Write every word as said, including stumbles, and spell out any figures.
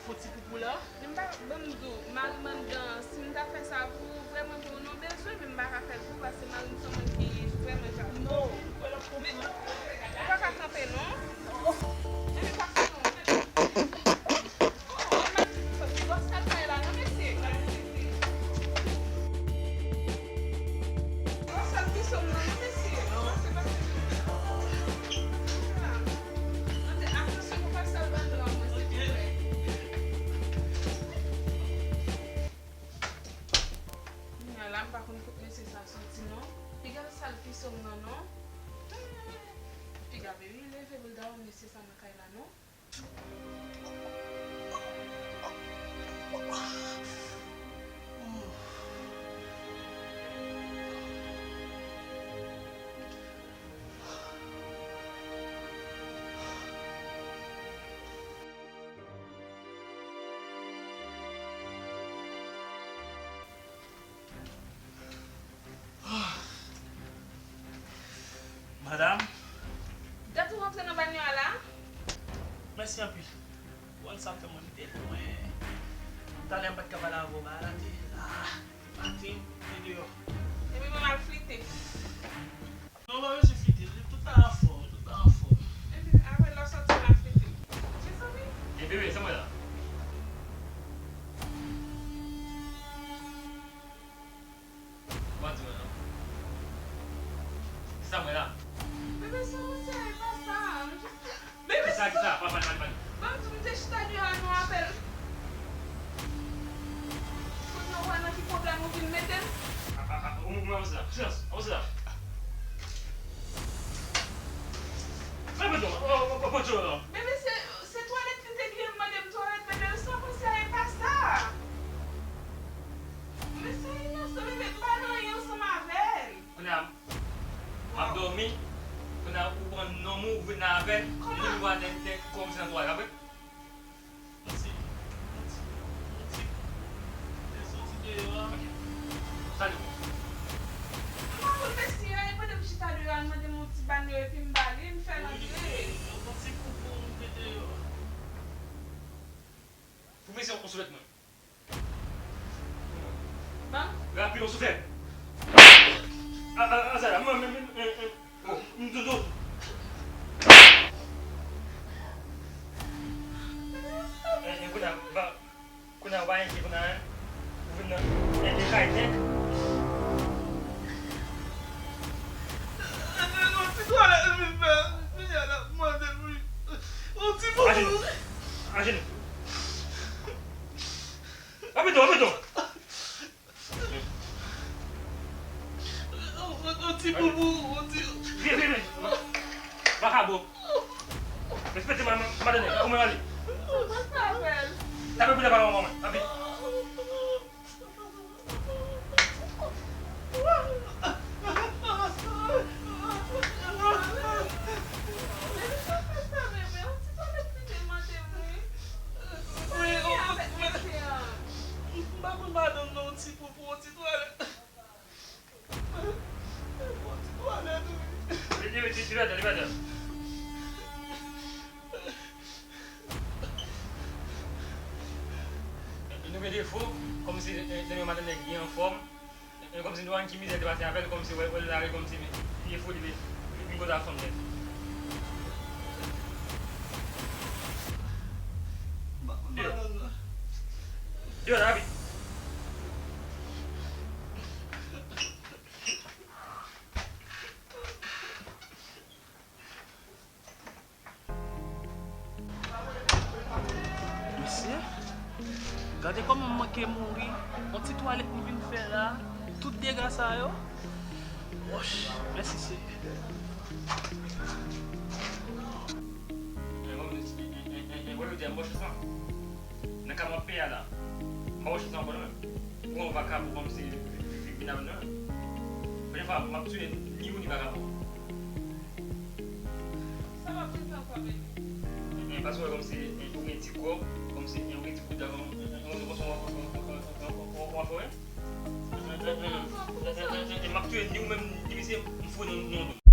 Pou ti poupou la? Men m pa, ban m di w, mari m anndan an, si m ta fè sa pou ou, vrèman, gen yon non bezwen, men m pa ka fè l pou ou, paske mari m se yon moun ki vrèman jalou. Non, ou kwè l ap konprann? Ou pa ka kanpe, non. Enben, pase non. Kounye a la, m pa konn kot mesye sa soti non. Piga l sal piso m nan non. Piga baby leve pou l ta wè mesye sa nan kay la non. Madanm. Dat ou rantre nan banyo a la? Mèsi anpil. Ou konn sa fè mwen te lwen. Talè m pa t ka pale avè w, bagay la te la. Maten, te deyò. Epi mwen m al flite. Non, pa bezwen flite, tout bagay anfòm, tout bagay anfòm. Epi apre lè w sòti w al flite. Mezanmi. E bebe, se mwen la. Ou pa di mwen non. Kisa mwen la? Bebe, sa ou se, e pa sa. Bebe, kisa, kisa? Pa, pa, pa, pa. Ban m di w, m te chita deyò a nan apèl. Kounye a w wè nan ki pwoblèm ou vin mete m. A, a, a, ou, ou, avanse la. Silans, avanse la. Fè pito, o, o, o, pito la. Bebe, se, se twalèt li te gen, l mande m twalèt, bebe, sa panse a, e pa sa. Men se inosan, bebe, m pa nan anyen ansanm avè l. Kounye a, m ap dòmi, kounye a, ou pran nonm ou, ou vin avè l, ou vin wè nèg, nèg kòm se nan twalèt, pa vre? Yon ti, yon ti, yon ti, te soti deyò a. Ok. Sa li bon? M pa konn mesye a, li mande m chita deyò a, li mande m yon ti banyo epi m ba li, m fè l antre. Wi, yon ti poupou m te deyò a. Pou mesye yon soulèt mwen. Ban. Rapid, yon soulèt. A, a, a, sa la, mwen, mwen, mwen, mwen, mwen. Oh, m doudou. E, e, kounye a, ba, kounye a, w pa enkyete kounye a, hein? Ou vin nan, e, e kay nèg. Yon ti twalèt, li vin fè, kounye a, l ap mande l pou yon ti poupou. Ajenou. Ajenou. Rapid, rapid. Yon, yon, yon ti poupou, yon ti. Vin, vin, vin. Makabo. Respekte ma-, ma-, madanm, kòman ale? Tape pou devan mwen, mwen. Tape. Wi, yon ti, m pa konn madanm non, yon ti poupou, yon ti twalèt. Li, li, li, li pa dèyè, li pa dèyè. Nou gen defo, kòmsi, eh, eh, nou gen madanm nèg byen anfòm. Eh, kòmsi nou pa konn ki mizè te pase avè l, kòmsi wè, wè l la, kòmsi li, li fou, li, li, li konn sa fanm nèg. Deyò, rapid. Mesye, gade kòman m manke mouri. Yon ti twalèt m vin fè la. Tout dega sa yo. Wòch, mèsi Senyè. Nan ka m ap peye a la, m pa wè chans ankò non menm. Ou wè yon vakabon kòmsi vin avè nou. Premye fwa m ap tounen ni ou ni vakabon. Sa pa prese ankò, baby. Eh, eh, paske w wè kòmsi, eh, ou gen ti kò, kòmsi, eh, ou gen ti koudal, eh, eh, eh, ou wè kòmsi w ap fè, eh? Eh, eh, eh, eh, m ap tounen ni ou menm, ni misye, m foure nan, nan, nan.